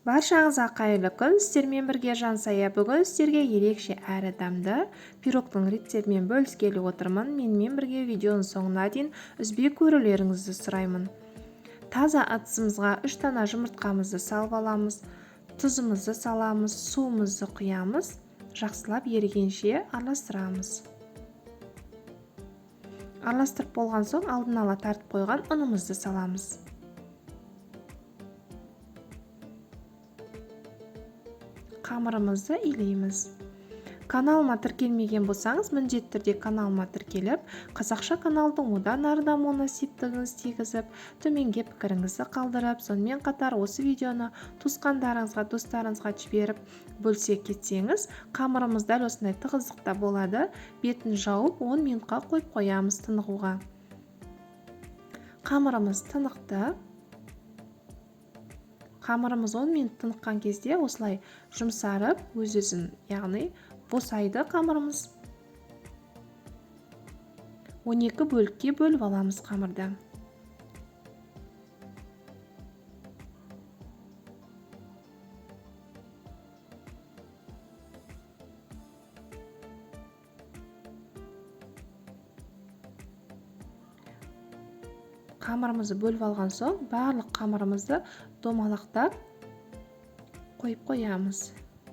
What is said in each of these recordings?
Баршаңызға қайырлы күн, сіздермен бірге Жансая. Бүгін сіздерге ерекше әрі дәмді пирогтың рецептімен бөліскелі отырмын. Менімен бірге видеоның соңына дейін үзбей көрулеріңізді сұраймын. Таза ыдысымызға 3 дана жұмыртқамызды салып аламыз, тұзымызды саламыз, суымызды құямыз, жақсылап ерігенше араластырамыз. Араластырып болған соң алдын ала тартып қойған ұнымызды саламыз. Қамырымызды илейміз. Каналыма тіркелмеген болсаңыз, міндетті түрде каналыма тіркеліп, қазақша каналдың одан ары дамуына септігіңізді тигізіп, төменге пікіріңізді қалдырып, сонымен қатар осы видеоны туысқандарыңызға, достарыңызға жіберіп, бөлісе кетсеңіз, қамырымыз дәл осындай тығыздықта болады. Бетін жауып 10 минутқа қойып қоямыз тынығуға. Қамырымыз тынықты. Қамырымыз 10 минут тыныққан кезде осылай жұмсарып, өз-өзін, яғни босайды қамырымыз. 12 бөлікке бөліп аламыз қамырды. Қамырымызды бөліп алған соң, барлық қамырымызды домалақтап қойып қоямыз.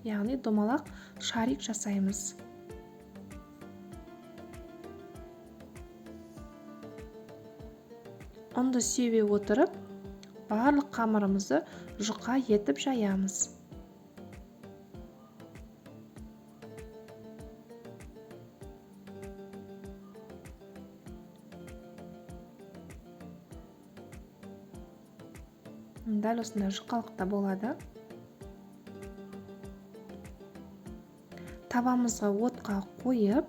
Яғни домалақ шарик жасаймыз. Ұнды себе отырып, барлық қамырымызды жұқа етіп жаямыз. Дәл осындай жұқалықта болады. Табамызға отқа қойып,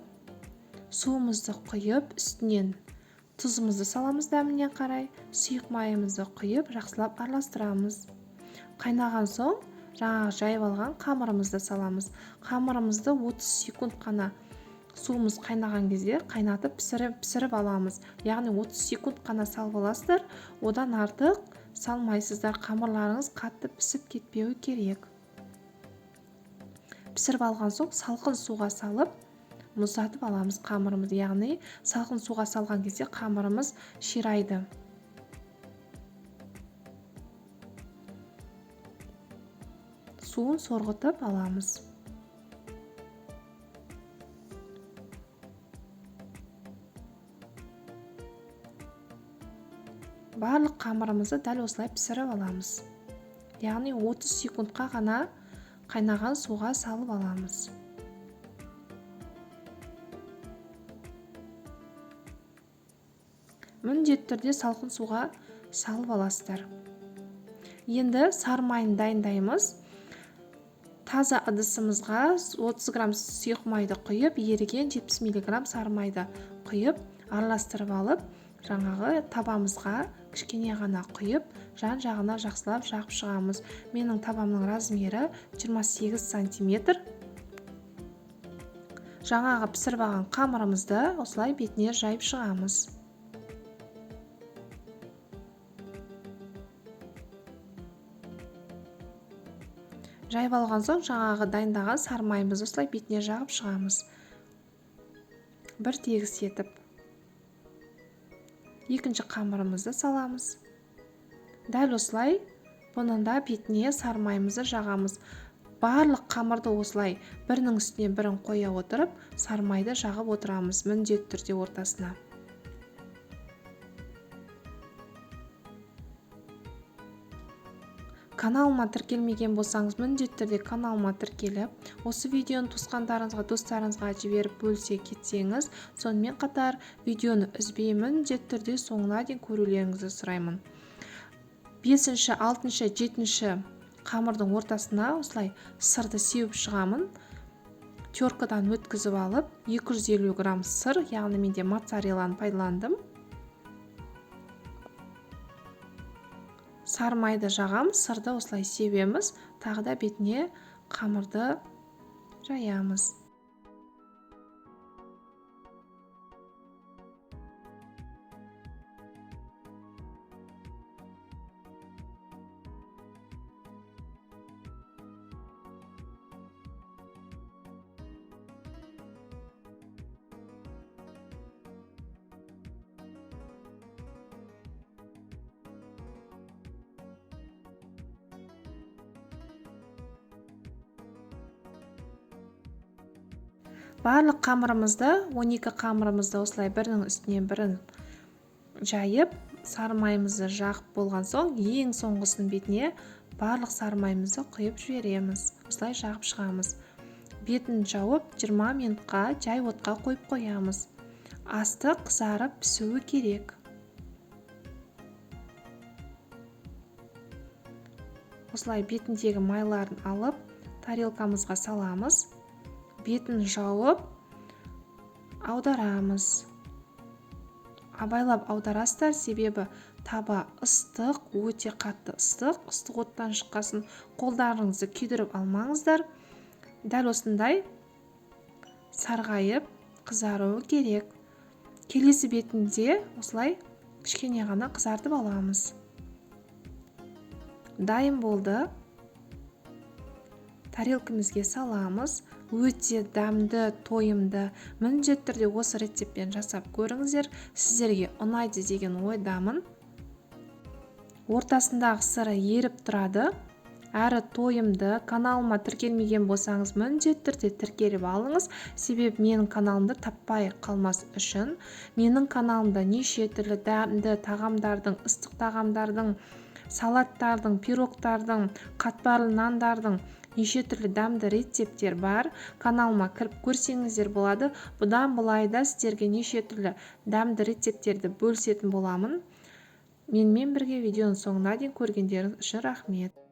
суымызды құйып, үстінен тұзымызды саламыз дәміне қарай, сұйық майымызды құйып, жақсылап араластырамыз. Қайнаған соң жаңағы жайып алған қамырымызды саламыз. Қамырымызды 30 секунд қана суымыз қайнаған кезде қайнатып пісіріп аламыз. Яғни 30 секунд қана салып аласыздар, одан артық салмайсыздар, қамырларыңыз қатты пісіп кетпеуі керек. Пісіріп алған соң салқын суға салып мұздатып аламыз қамырымызды. Яғни салқын суға салған кезде қамырымыз ширайды. Суын сорғытып аламыз. Барлық қамырымызды дәл осылай пісіріп аламыз. Яғни 30 секундқа ғана қайнаған суға салып аламыз. Міндетті түрде салқын суға салып аласыздар. Енді сары майын дайындаймыз. Таза ыдысымызға 30 грамм сұйық майды құйып, еріген 70 миллиграмм сары майды құйып, араластырып алып, жаңағы табамызға кішкене ғана құйып, жан-жағына жақсылап жағып шығамыз. Менің табамның размері 28 сантиметр. Жаңағы пісіріп алған қамырымызды осылай бетіне жайып шығамыз. Жайып алған соң жаңағы дайындаған сары майымызды осылай бетіне жағып шығамыз. Бір тегіс етіп. Екінші қамырымызды саламыз. Дәл осылай бұның да бетіне сары майымызды жағамыз. Барлық қамырды осылай бірінің үстіне бірін қоя отырып, сары майды жағып отырамыз міндетті түрде ортасына. Каналыма тіркелмеген болсаңыз, міндетті түрде каналыма тіркеліп, осы видеоны туысқандарыңызға, достарыңызға жіберіп бөлісе кетсеңіз, сонымен қатар видеоны үзбей міндетті түрде соңына дейін көрулеріңізді сұраймын. 5-ші, 6-шы, 7-ші қамырдың ортасына осылай сырды сеуіп шығамын. Теркадан өткізіп алып, 250 грамм сыр, яғни менде моцарелланы пайдаландым. Сары майды жағамыз, сырды осылай себеміз, тағы да бетіне қамырды жаямыз. Барлық қамырымызды, 12 қамырымызды осылай бірінің үстіне бірін жайып, сары майымызды жағып болған соң, ең соңғысының бетіне барлық сары майымызды құйып жібереміз. Осылай жағып шығамыз. Бетін жауып, 20 минутқа жай отқа қойып қоямыз. Асты қызарып пісуі керек. Осылай бетіндегі майларын алып, тарелкамызға саламыз. Бетін жауып, аударамыз. Абайлап аударасыздар, себебі таба ыстық, өте қатты ыстық. Ыстық оттан шыққасын қолдарыңызды күйдіріп алмаңыздар. Дәл осындай сарғайып қызаруы керек. Келесі бетінде осылай кішкене ғана қызартып аламыз. Дайын болды. Тарелкамызге саламыз. Өте дәмді, тойымды. Міндетті түрде осы рецептпен жасап көріңіздер. Сіздерге ұнайды деген ойдамын. Ортасындағы сыры еріп тұрады. Әрі тойымды. Каналыма тіркелмеген болсаңыз, міндетті түрде тіркеліп алыңыз. Себебі менің каналымды таппай қалмас үшін. Менің каналымда неше түрлі дәмді тағамдардың, ыстық тағамдардың, салаттардың, пирогтардың, қатпарлы нандардың неше түрлі дәмді рецепттер бар. Каналыма кіріп көрсеңіздер болады. Бұдан былай да сіздерге неше түрлі дәмді рецепттерді бөлісетін боламын. Менімен бірге видеоның соңына дейін көргендеріңіз үшін рахмет.